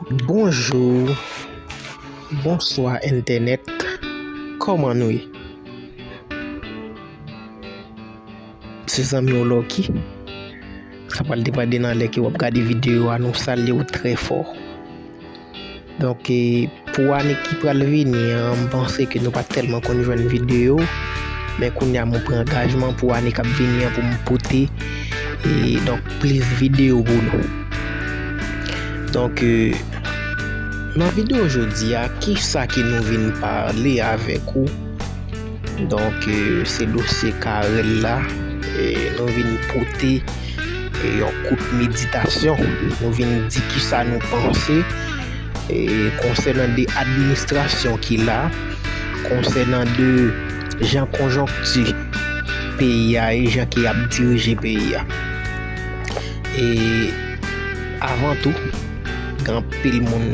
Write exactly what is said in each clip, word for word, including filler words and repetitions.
Bonjou, bonswa entènèt, kòman nou ye? Se zanmi w Lucky. Sa pral depande nan lè ke w ap gade videyo a, nou salye w trè fò. Donk, e, pou ane ki pral vini an, m panse ke nou pa tèlman konn jwenn videyo, men kounye a mwen pran angajman pou ane k ap vini an pou m pote, e, donk, plis videyo pou nou. Donk, e, nan videyo jodi a, kisa ke nou vin pale avèk ou? Donk, e, se dosye Carel la. E, nou vin pote, e, yon kout meditasyon. Nou vin di kisa nou panse, e, konsènan de administrasyon ki la, konsènan de jan konjonkti peyi a e jan ke y ap dirije peyi a. E avan tou, gen anpil moun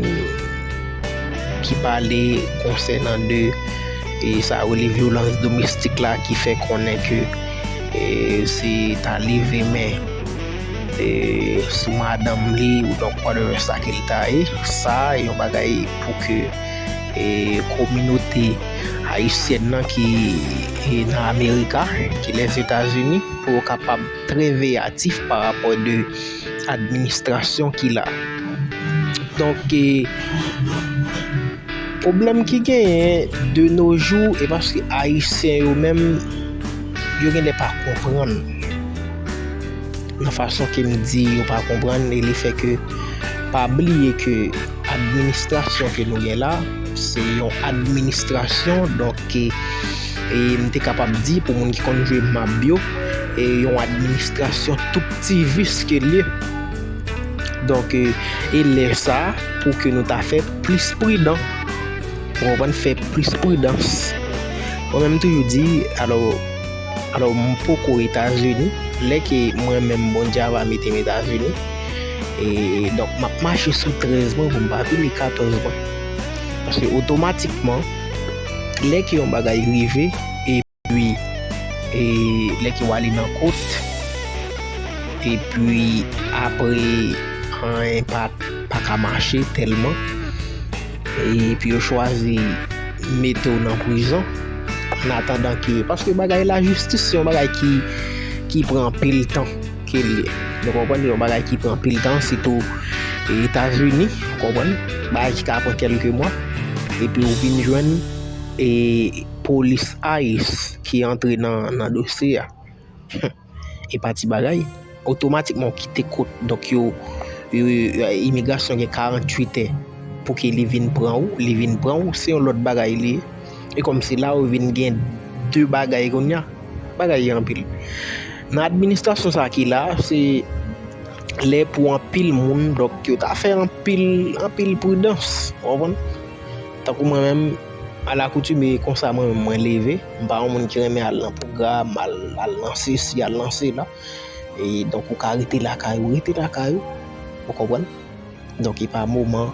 ki pale konsènan de, e, sa yo rele vyolans domestik la, ki fè konnen ke, e, se ta leve men, e, sou madanm li, ou donk whatever sa ke l ta ye. Sa, yon bagay pou ke, e, kominote ayisyèn nan ki, e, nan Amerika, ki Lèzetazini, pou yo kapab trè veyatif pa rapò de administrasyon ki la. Donk, e, pwoblèm ki genyen de nos jours, e paske Ayisyen yo menm, yo genlè pa konprann nan fason ke m di yo pa konprann, e lefètke pa bliye ke administrasyon ke nou gen la, se yon administrasyon, donk, e, e m te kapab di, pou moun ki konn jwe mab yo, e yon administrasyon touptivis ke l ye. Donk, e, e lè sa, pou ke nou ta fè plis pridan, ou konprann, fè plis pridans. Mwen menm, m toujou di, alò, alò, m poko Etazini, lè ke mwen menm, Bondye ava mete m Etazini, e, donk, m ap mache sou trèz mwen pou m pa vini katòz mwen. Paske otomatikman, lè ke yon bagay rive, epi, e, lè ke w ale nan kot, epi apre, anyen pa, pa ka mache tèlman, epi yo chwazi mete w nan prizon, an atandan ke, paske bagay lajistis se yon bagay ki, ki pran anpil tan, ke l ye. Nou konprann, se yon bagay ki pran anpil tan, sitou Etazini, ou konprann, bagay ki ka pran kèlke mwa, epi ou vin jwenn, e, polis ICE ki antre nan, nan dosye a. E pa ti bagay. Otomatikman, ou kite kot, donk yo, yo, yo, imigrasyon gen karanntuit è pou ke li vin pran ou, li vin pran ou, se yon lòt bagay li ye. E kòmsi la, ou vin gen de bagay kounye a. Bagay yo anpil. Nan administrasyon sa ki la, se lè pou anpil moun, donk yo ta fè anpil, anpil pridans, ou konprann? Tankou mwen menm, alakoutime, konsa mwen menm mwen leve, m pa yon moun ki renmen al nan pwogram, al, al nan sesi, al nan sela. E donk, ou ka rete lakay ou, rete lakay ou, ou konprann? Donk, e pa moman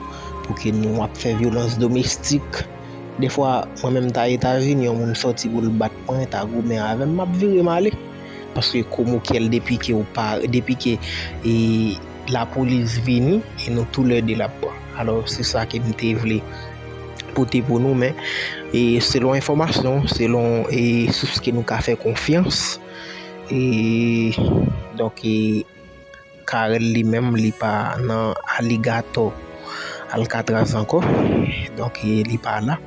pou ke nou ap fè vyolans domestik. Defwa, mwen menm ta Etazini, yon moun sòti pou l bat mwen, ta goumen avè m, m ap vire m ale. Paske komokyèl depi ke ou pa, depi ke, e, lapolis vini, e nou toulède l ap pran. Alò, se sa ke m te vle pote pou nou, men, e, selon enfòmasyon, selon, e, sous ke nou ka fè konfyans, e, donk, e, Carel li menm, li pa nan aligatò Alcatraz ankò. Donk, e, li pa la.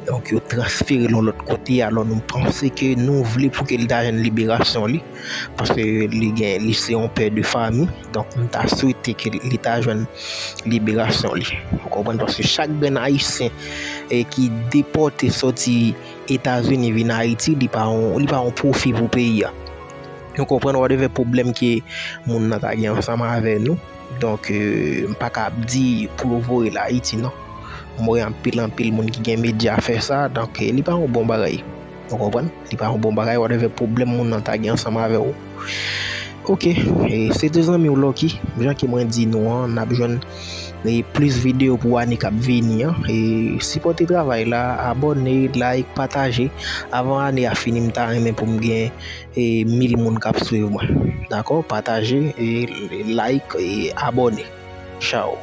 Donk, yo transfere l yon lòt kote. Alò, nou panse ke nou vle pou ke li ta jwenn liberasyon li. Paske li gen, li se yon pè de fanmi. Donk, m ta swete ke li ta jwenn liberasyon li. Ou konprann? Paske chak grenn Ayisyen, e, ki depòte sòti Etazini vin Ayiti, li pa yon, li pa yon pwofi pou peyi a. Nou konprann, whatever pwoblèm ke moun nan ta gen ansanm avè nou. Donk, e, m pa ka ap di pou yo voye l Ayiti, non. M wè anpil, anpil moun ki gen medya fè sa, donk, e, li pa yon bon bagay. Ou konprann? Li pa yon bon bagay, whatever pwoblèm moun nan ta gen ansanm avè w. Oke, e, se te zanmi w Lucky. Jan ke mwen di nou an, n ap jwenn, e, plis videyo pou ane k ap vini an. E, sipòte travay la, abòne, like, pataje. Avan ane a fini, m ta renmen pou m gen, e, mil moun k ap swiv mwen. Dakò? Pataje, e, like, e, abòne. Tchaw.